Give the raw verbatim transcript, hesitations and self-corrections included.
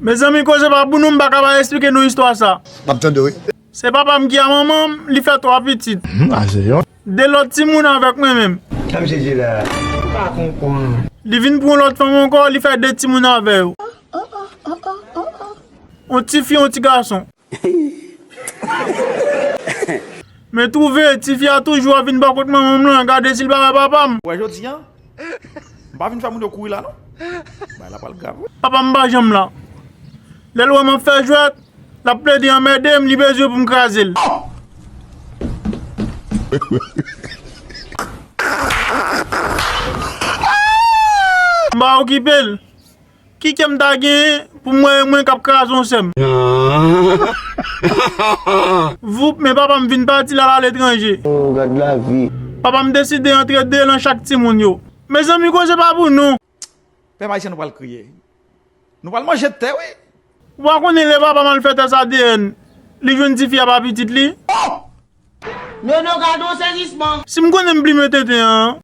Mezanmi, koze pa pou nou, m pa ka pa eksplike nou istwa sa. M ap tande, wi. Se papa m ki a manman m, li fè twa pitit. Hmm, a se yon. De lòt timoun avèk mwen menm. Sa misye di la? M pa konprann. Li vin pran yon lòt fanm ankò, li fè de timoun avè yo. Yon ti fi, yon ti gason. Men twouve, tifi a toujou ap vin bò kot manman m lan, gade si l pa wè papa m. Wè jodi a, m pa vin fè moun yo kouri la non. Bagay la pral grav wi. Papa m pa janm la. Lè l wè m ap fè jwèt, l ap plede anmède m, li bezwen pou m kraze l. M pa okipe l. Ki kè m ta genyen pou m wè mwen k ap kraze yon sè m? Voup, men papa m vin pati l al aletranje. Oh, gad lavi. Papa m deside antre de nan chak timoun yo. Mezanmi, koze pa pou nou. Pèp ayisyen, nou pral kriye. Nou pral manje tè, wi. Ou pa konnen lè papa m al fè tès A D N, li jwenn tifi a pa pitit li? Nono, gade yon sezisman. Si m konnen m plimen tenten an.